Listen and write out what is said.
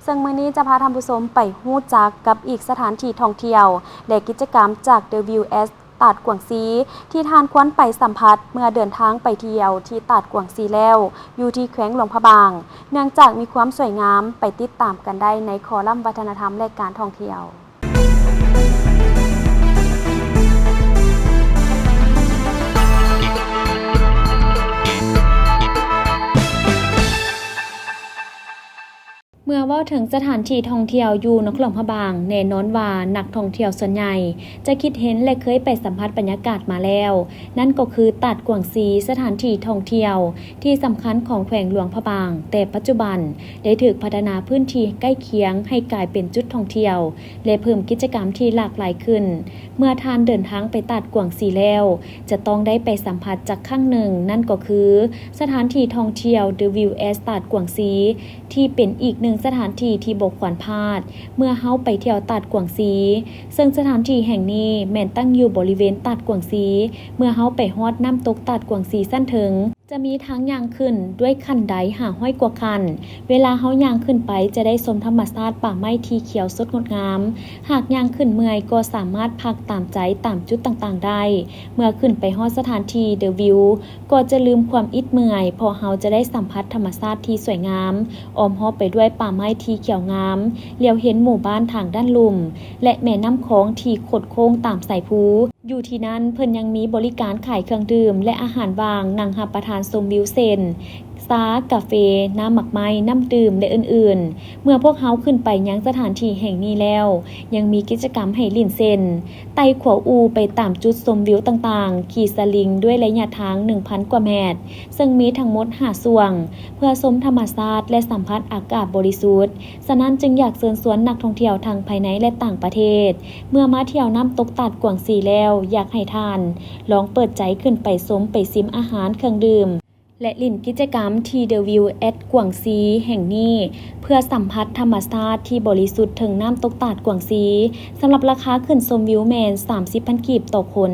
ເຊິ່ງມື້ນີ້ຈະພາທ່ານຜູ້ຊົມໄປຮູ້ຈັກກັບອີກສະຖານທີ່ທ່ອງທ່ຽວ ແລະ ກິດຈະກຳຈາກ The View at ຕາດກວາງຊີ ທີ່ທ່ານຄວນໄປສຳຜັດເມື່ອເດີນທາງໄປທ່ຽວທີ່ຕາດກວາງຊີແລ້ວ ຢູ່ທີ່ແຂວງຫຼວງພະບາງ ເນື່ອງຈາກມີຄວາມສວຍງາມ. ໄປຕິດຕາມກັນໄດ້ໃນຄໍລັມວັດທະນະທຳ ແລະ ການທ່ອງທ່ຽວ. ເມື່ອເວົ້າເຖິງສະຖານທີ່ທ່ອງທ່ຽວຢູ່ນະຄອນຫຼວງພະບາງ, ແນ່ນອນວ່ານັກທ່ອງທ່ຽວສ່ວນໃຫຍ່ຈະຄິດເຫັນ ແລະ ເຄີຍໄປສຳຜັດບັນຍາກາດມາແລ້ວ, ນັ້ນກໍຄືຕາດກວາງຊີ, ສະຖານທີ່ທ່ອງທ່ຽວທີ່ສຳຄັນຂອງແຂວງຫຼວງພະບາງ, ແຕ່ປັດຈຸບັນໄດ້ຖືກພັດທະນາພື້ນທີ່ໃກ້ຄຽງໃຫ້ກາຍເປັນຈຸດທ່ອງທ່ຽວ ແລະ ເພີ່ມກິດຈະກຳທີ່ຫຼາກຫຼາຍຂຶ້ນ. ເມື່ອທ່ານເດີນທາງໄປຕາດກວາງຊີແລ້ວ, ຈະຕ້ອງໄດ້ໄປສຳຜັດຈັກຄັ້ງໜຶ່ງ, ນັ້ນກໍຄືສະຖານທີ່ທ່ອງທ່ຽວ The View at ຕາດກວາງຊີ ທີ່ເປັນອີກໜຶ່ງສະຖານທີ່ທີ່ບໍ່ຄວນພາດ ເມື່ອເຮົາໄປທ່ຽວຕາດກວາງຊີ, ເຊິ່ງສະຖານທີ່ແຫ່ງນີ້ແມ່ນຕັ້ງຢູ່ບໍລິເວນຕາດກວາງຊີ. ເມື່ອເຮົາໄປຮອດນ້ຳຕົກຕາດກວາງຊີຊັ້ນເທິງ, ຈະມີທາງຍ່າງຂຶ້ນດ້ວຍຂັ້ນໄດຫ້າຮ້ອຍກວ່າຂັ້ນ. ເວລາເຮົາຍ່າງຂຶ້ນໄປຈະໄດ້ຊົມທຳມະຊາດປ່າໄມ້ທີ່ຂຽວສົດງົດງາມ. ຫາກຍ່າງຂຶ້ນເມື່ອຍກໍສາມາດພັກຕາມໃຈຕາມຈຸດຕ່າງໆໄດ້. ເມື່ອຂຶ້ນໄປຮອດສະຖານທີ່ The View ກໍຈະລືມຄວາມອິດເມື່ອຍ, ເພາະເຮົາຈະໄດ້ສຳຜັດທຳມະຊາດທີ່ສວຍງາມ, ອ້ອມຮອບໄປດ້ວຍປ່າໄມ້ທີ່ຂຽວງາມ, ຫຼຽວເຫັນໝູ່ບ້ານທາງດ້ານລຸ່ມ ແລະ ແມ່ນ້ຳຂອງທີ່ຄົດໂຄ້ງຕາມສາຍພູ. ຢູ່ທີ່ນັ້ນເພິ່ນຍັງມີບໍລິການຂາຍເຄື່ອງດື່ມ ແລະ ອາຫານວ່າງ, ນັ່ງຮັບປະທານຊົມວິວເຊັ່ນ ຊາ, ກາເຟ, ນ້ຳໝາກໄມ້, ນ້ຳດື່ມ ແລະ ອື່ນໆ. ເມື່ອພວກເຮົາຂຶ້ນໄປຍັງສະຖານທີ່ແຫ່ງນີ້ແລ້ວ, ຍັງມີກິດຈະກຳໃຫ້ຫຼິ້ນເຊັ່ນ ໄຕ່ຂົວອູ່ໄປຕາມຈຸດຊົມວິວຕ່າງໆ, ຂີ່ສະລິງດ້ວຍໄລຍະທາງໜຶ່ງພັນກວ່າແມັດ, ເຊິ່ງມີທັງໝົດຫ້າຊ່ວງ, ເພື່ອຊົມທຳມະຊາດ ແລະ ສຳຜັດອາກາດບໍລິສຸດ. ສະນັ້ນຈຶ່ງຢາກເຊີນຊວນນັກທ່ອງທ່ຽວທັງພາຍໃນ ແລະ ຕ່າງປະເທດ, ເມື່ອມາທ່ຽວນ້ຳຕົກຕາດກວາງຊີແລ້ວ, ຢາກໃຫ້ທ່ານລອງເປີດໃຈຂຶ້ນໄປຊົມໄປຊິມອາຫານ, ເຄື່ອງດື່ມ ແລະ ຫຼິ້ນກິດຈະກຳທີ່ The View at ກວາງຊີແຫ່ງນີ້ ເພື່ອສຳຜັດທຳມະຊາດທີ່ບໍລິສຸດເທິງນ້ຳຕົກຕາດກວາງຊີ. ສຳລັບລາຄາຂຶ້ນຊົມວິວແມ່ນສາມສິບພັນກີບຕໍ່ຄົນ.